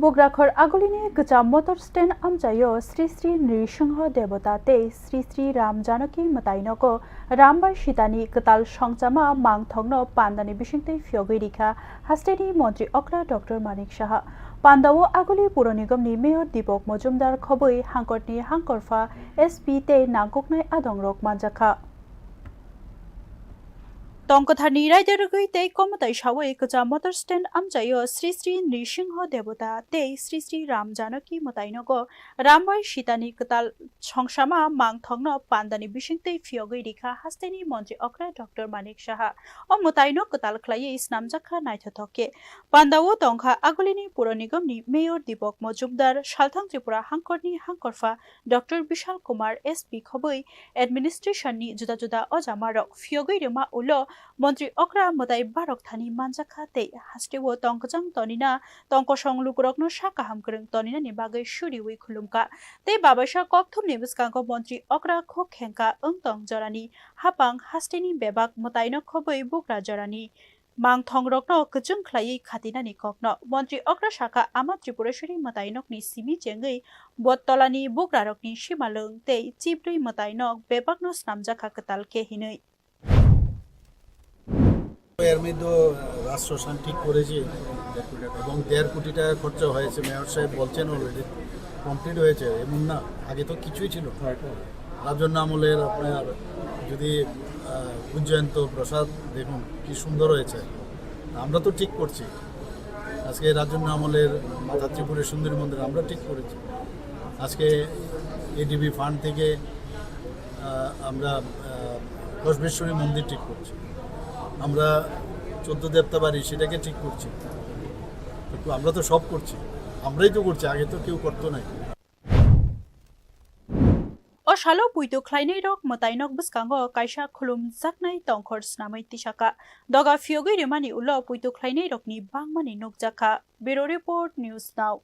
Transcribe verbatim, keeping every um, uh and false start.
Bugrakhor Agulini kwcham motor stand amchaio Sri Sri Nrisingho Debota tei Sri Sri Ram Janaki mwtainogo Ram bai Sitani kwtal songchama mangthokno pandani bisingtwi phiyogwi rikha hasteni montri okra Doctor Manik Saha. Pandao Aguli Puro Nigomni Mayor Dipok Mojumdar khobwi hangkorni hangkorpha S P tei nangkuknai adongrok manjakha. Tongkwtharni raida rwgwi tei komotai sawi kwcham motor stand amchaio Sri Sri Nrisingho Debota tei Sri Sri Ram Janaki mwtainogo Ram bai Sitani kwtal songchama mangthokno pandani bisingtwi phiyogwi rikha hasteni montri okra Doctor Manik Saha. O mwtaino kwtal khlaiwi snamjakha naithothok khe. Pandao tongkha Agulini Puro Nigomni Mayor Dipok Mojumdar, Salthang Tripura hangkorni hangkorpha Doctor Bishal Kumar S P khobwi administration ni juda juda ojamarok phiyogwi rwma ulo montri okra mwtai barok thani manjakha tei hasteo tongkwchang tonina tongkosong lukurokno sa kaham kwrwng toninani bagwi suriwi khulumkha tei babaisa kokthumni bwskango montri okra khuk khengkha wng tong jorani hapang hasteni bebak mwtaino khobwi bugra jorani mangthongrokno kwchwng khlaiwi khatinani kokno. Montri okra sakha, ama Tripureshwari mwtainokni simi chengwi Bottolani bugrarokni simalwng tei chibrwi mwtainok bebakno snamjakha kwtal khe hinwi. এর মধ্যে রাষ্ট্র শান্তি করেছে এবং দেড় কোটি টাকা খরচা হয়েছে। মেয়র সাহেব বলছেন অলরেডি কমপ্লিট হয়েছে, এমন না, আগে তো কিছুই ছিল। রাজন্য আমলের আপনার যদি আহ, উজ্জয়ন্ত প্রসাদ দেখুন কি সুন্দর হয়েছে। আমরা তো ঠিক করছি, আজকে রাজন্য আমলের মাতা ত্রিপুরেশ্বরী মন্দির আমরা ঠিক করেছি। আজকে এডিবি ফান্ড থেকে আহ, আমরা আহ, কসবেশ্বরী মন্দির ঠিক করছি, আমরা চোদ্দ দেবতা বাড়ি সেটাকে ঠিক করছি। তো আমরা তো সব করছি, আমরাই তো করছি, আগে তো কেউ করতো নাই। O salo puitu khlainairok mwtainok bwskango kaisa khulumjaknai tongkhor snamwi tisaka. Doga phiyogwi rwmani ulo puitu khlainairokni bangmani nukjakha. Bureau Report, News Now.